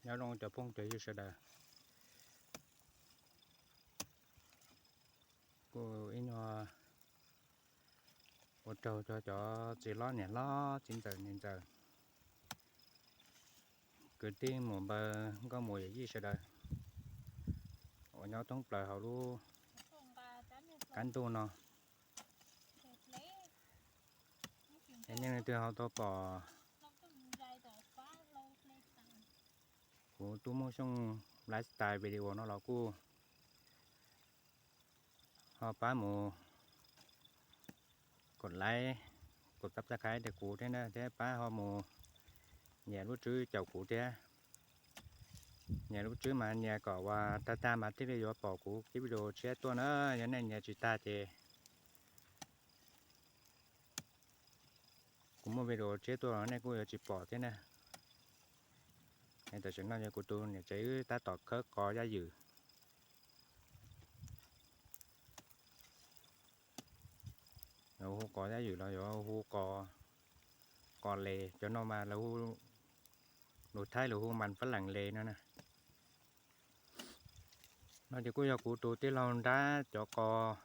Nyob zoo cov phooj cov ywg sawv daws, kuj ib nyuag ua tsaug rau cov txiv hlob niam hlob, txiv ntxawm niam ntxawm, kwv tij muam npawg nkauj muam yawm yij sawv daws uas nyob thoob plaws hauv lub qab ntuj no. Yog nej leej twg ho tau pom kuv Tub Muaj Xyooj lifestyle video no los kuj ho pab mus kov like, kov subscribe rau kuv thiab na, thiab pab ho mus nias lub tswb caum kuv thiab. Nias lub tswb mas nias kom uas tag tag mas thiaj li yuav pom kuv cov video tshiab tuaj na. Yog nej nias tsis tag ces kuv muaj video tshiab tuaj los nej kuj yuav tsis pom thiab na. Tam sim no yog kuv tus niam tsev wb tab tom khawb qos yaj ywm. Lawv hu qos yaj ywm los yuav hu qos, qos les, cov no mas lawv hu, lus Thaib lawv hu mas fab lam les no na. No ces kuj yog kuv tus tij laug nrab cov qos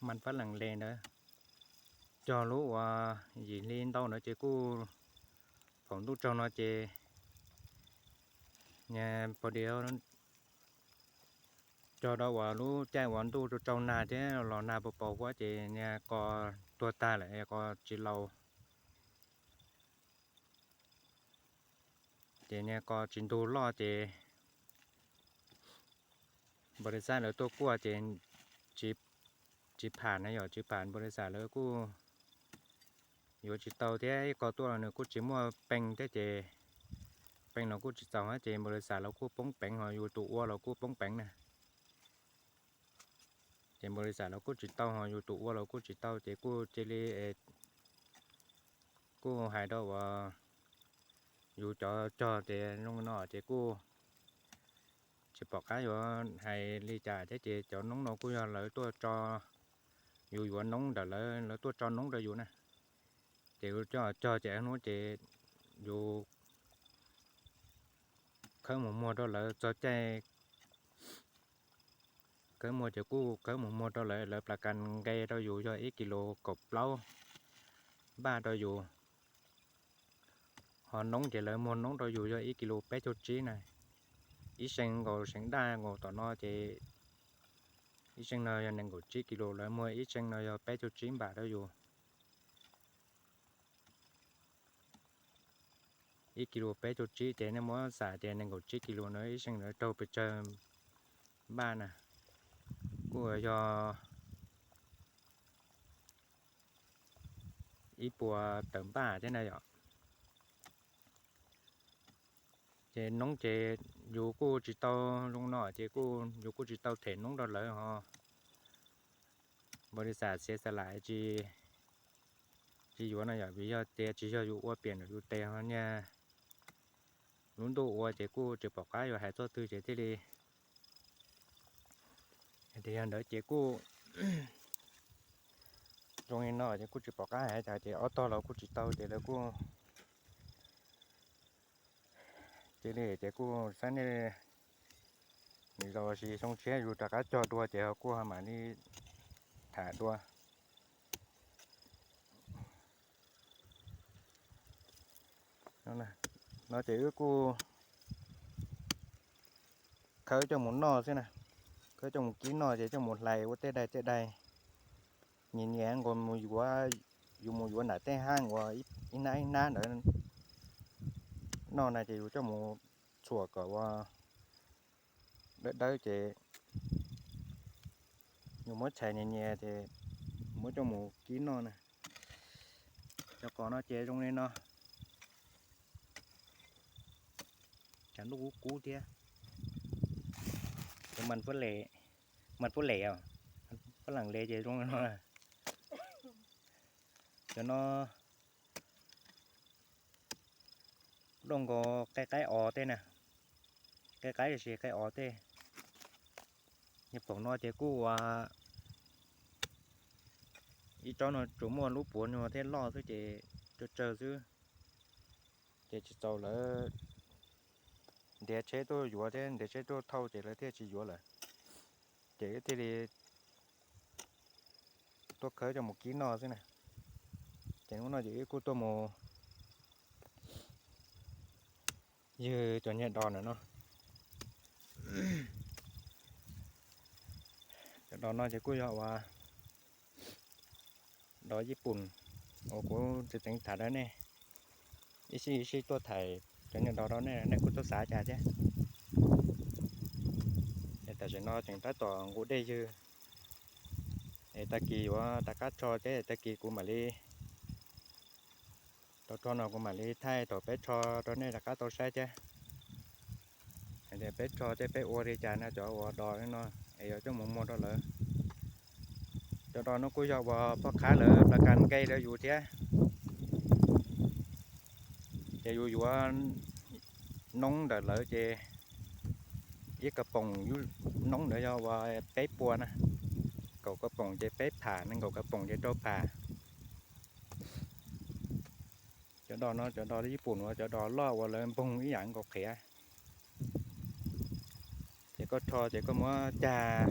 mas fab lam les ntawd. Cog lub uas yim hli ntau ntawd ces kuj phaum ntuj tsaug no ces niag pos dis cog rau uas lub caij uas ntuj tsaug nag thiab los nag puas paus huab ces niag qos tuag tag lawm, qos tsis laus. Ces niag qos tsis ntug loj ces npau li xaj lawv tuaj kuaj ces tsis pham na, yog tsis pham npau li xaj lawv kuj yuav tsis tau thiab. Ib qho tuaj los nws kuj tsis muaj pee thiab ces pee los kuj tsis txaus hab ces npau li xaj los kuj poob peev, ho yus tus ua los kuj poob peev na. Ces npau li xaj los kuj tsis tau, ho yus tus ua los kuj tsis tau ces kuj cia li kuj hais rau uas yus cov cog ces zoo no ces kuj tsis pom qab yuav hais li cas thiab ces cov noob no kuj yog lawv tuaj tso, yus yuav noob ntawm lawv, lawv tuaj tso noob rau yus na. Ces yus coj cog ces hnub ces yus khawb mus muag rau lawv txog caij khawb muag ces kuj khawb mus muag rau lawv, lawv plas kas nqe rau yus yog ib kis lus kaum plaub npaj rau yus. Ho noob ces lawv muag noob rau yus yog ib kis lus peb caug tsib na. Ib seev nkaus, seev daj nkaus tom no ces ib seev no yog nees nkaum tsib kis lus, lawv muag ib seev no yog peb caug tsib npam rau yus. Ib kis lus peb caug tsib ces nej muab xav tias nees nkaum tsib kis lus no ib seev lawv raug pes tsawg npaj na, kuj yog ib puas tawm npaj thiab na yom. Ces noob ces yus kuj tsis tau, zoo no ces kuj yus kuj tsis tau them noob rau lawv ho. Npau li xaj xiav xav lam tsis, tsis yuav no yom, vim yog tias tsis yog yus ua piam ntawm yus tes ho niag lub ntuj ua ces kuj tsis pom qab yuav hais txoj twg ces thiaj li, tias yog ntawd ces kuj zoo li no ces kuj tsis pom qab hais cas ces ob tog los kuj tsis tau ces lawv kuj cia li ces kuj xav nej nws los sis xyoo tshiab yus rov qab cog dua ces ho kuj mam li tham dua. No ces wb kuj khawb coj mus noj xwb na, khawb coj mus kib noj ces coj mus hlais ua tej daim tej daim, nyias nyias nkaus mus yuav, yus mus yuav nram tej hab uas ib hnab ib hnab ntawd noj na ces yus coj mus txhuam kom ua dawb dawb ces yus muab txhais nyias nyias ces muab coj mus kib noj na. Cov qos no ces zoo li no, tshav ntuj kub kub thiab. Cov mas puab lem, mas puab lem os, puab lam le ces zoo li no. Cov no loj nkaus qe qaib os tej na, qe qaib los sis qe os tej. Nyob pom no ces kuj ua ib tsob no tsuas muaj lub puav nyuag thiab loj xwb ces tsawg tsawg xwb, ces tsis txaus lawv ntiav tsheb tuaj yuav thiab ntiav tsheb tuaj thauj ces lawv thiaj tsis yuav lawm. Ces wb thiaj li tuaj khawb coj mus kib noj xwb na. Ces hnub no ces wb kuj tuaj mus ywg cov niag dos ntawm no. Cov dos no ces kuj yog uas dos Yij Pum uas kuv tseem tham rau nej, ib sij ib sij tuaj tham cov niag dos rau nej, nej kuj txhob xav cas thiab. Es tam sim no tseem tab tom nqus dej ywg, es tag kis yuav rov qab rho thiab, tag kis kuv mam li, tau rho no kuv mam li thaij thaum peb rho rau nej rov qab tau saib thiab. Hais tias peb rho thiab peb ua li cas no cov uas dos no es yuav coj mus muag rau lawv. Cov dos no kuj yog uas poj khab lawv plas kas nqe rau yus thiab. Ces yus yuav noob ntawm lawv ces ib kas poom noob ntawd yog uas peb pua na, kaum kas poom ces peb pham, nees nkaum kas poom ces rau pham. Cov dos no cov dos Yij Pum uas cov dos loj uas lawv npoog ib yam nkaus qhiav. Ces koj rho ces koj muab cag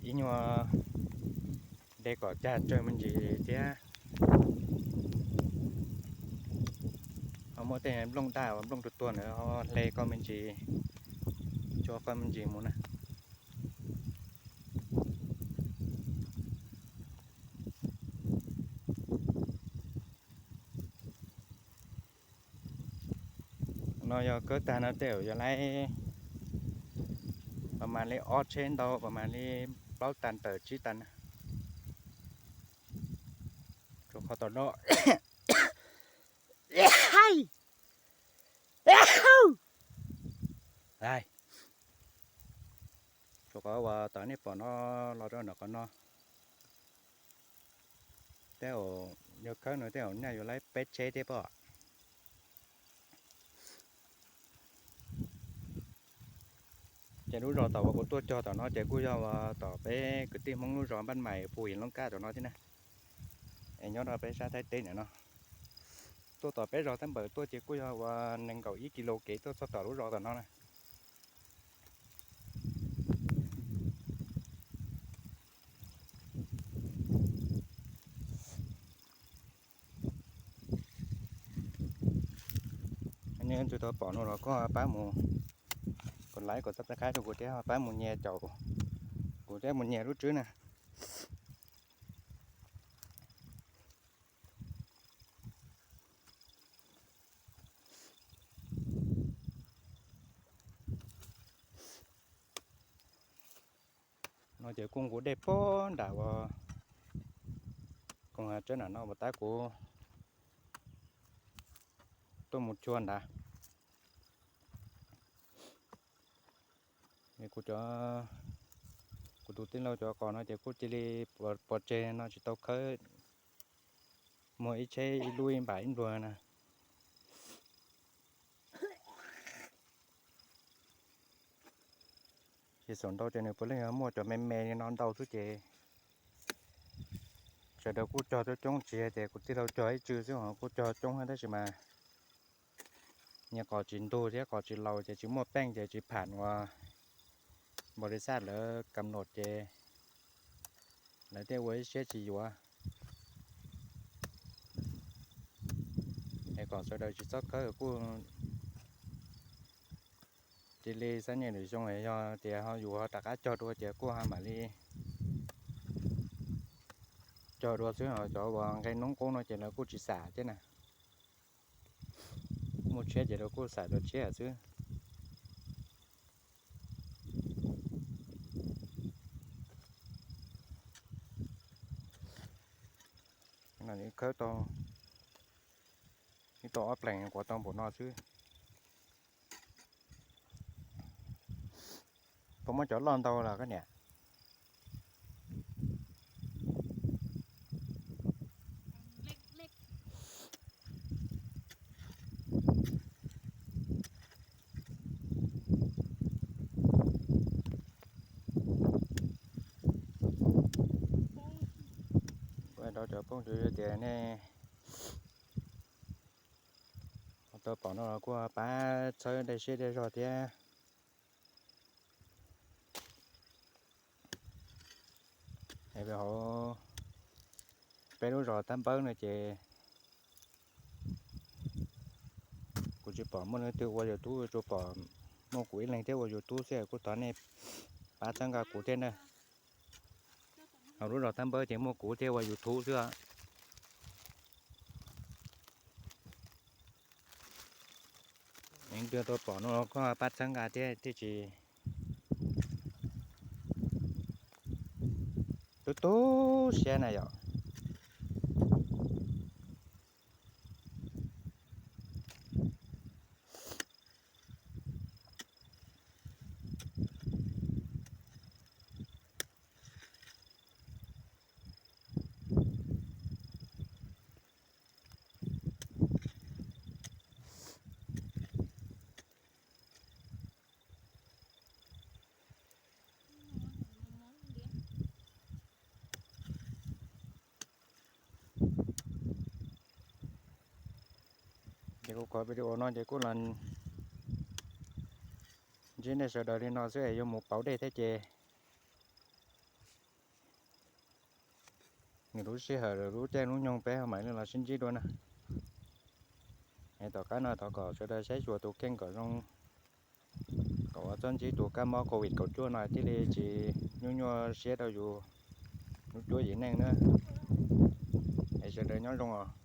ib nyuag de kom cag tsawg me ntsis thiab ho muab tej nplooj daj uas nplooj tuag tuag ntawd ho hle koj me ntsis, tso koj me ntsis mus na. No yog khawb tag no tej zaum yuav laib pas mas li ob tsheb ntau, pas mas li plaub tas tawm tsib tas na. Rau qhov tom no, rau qhov uas tom nej pom no los rau nram qhov no, tej zaum yog khawb no tej zaum nyaj yuav laib peb tsheb thiab pob. Ces lub zos tom uas kuv tuaj cog tom no ces kuj yog uas tom peb kwv tij Hmoob lub zos Npaj Mais Phu Yim Loob Kab tom no thiab na. Es nyob rau peb sab Thaib teb ntawm no, tuaj tom peb zos Thaib Npawm tuaj ces kuj yog uas nees nkaum ib kis lus kev tuaj txog tom lub zos tom no na. Nej leej twg tau pom no los koj pab mus, kom like kom subscribe rau kuv thiab pab mus nyias caum kuv thiab mus nyias lub tswb na. No ces kuj nqus dej puag nram uas koog hav tsawb nram no uas tab kuv tuaj mus chua nrad. Kuv cov, kuv tus tij laug cov qos no ces kuj cia li pov tseg no tsis tau khawb, muag ib tsheb ib lub ib npam ib npluag na. Ces xaum ntau ces nws puav leej yog muaj cov me me li no ntau xwb ces sawv daws kuj cog coob coob, tsis yog tias kuv tij laug cog ib tsw xwb os, kuj cog coob tab sis mas nyias qos tsis ntug thiab qos tsis laus ces tsis muaj peej ces tsis pham uas npaus li xaj lawv kam noj ces lawv thiaj ua ib siab tsis yuav. Es kom sawv daws tsis txhob khawb kuj cia li xab niaj lwm xyoo yog tias ho yus ho rov qab cog dua ces kuj ho mam li cog dua xwb, ho cov uas nqe noob qub no ces lawv kuj tsis xam thiab na. Muaj tshiab ces lawv kuj xam cov tshiab xwb. Khawb tau, ib tau ob pleeg quav tau npaum no xwb. Puas muaj cov loj ntau los koj niam? Kuv rau cov phooj ywg tias nej Pom no los kuj pab txhawb dej siab dej zog thiab. Hauv peb lub zos Tab Npawb no ces kuv tsis pom muaj leej twg ua YouTube, tsuas pom muaj kuv ib leeg thiab ua YouTube xwb, kuj thov nej pab txhawb nqa kuv thiab na. Hauv lub zos Tab Npawb ces muaj kuv thiab ua YouTube xwb. Leej twg tau pom no los koj pab txhawb nqa thiab, thiaj tsis tu tu siab na yom. Ces kuv qhov video no ces kuj los ntsib nej sawv daws li no xwb, yuav mus pauv dej thiab ces nws lub sij hawm lub caij lub nyoog peb ho mam li los sib ntsib dua na. Es tom qab no thov kom sawv daws saib xyuas tus kheej kom zoo, kom ua txhob ntsib tus kab mob covid kaum cuaj no thiaj li tsis nyuaj nyuaj siab rau yus lub cuab yim neej na. Es sawv daws nyob zoo os.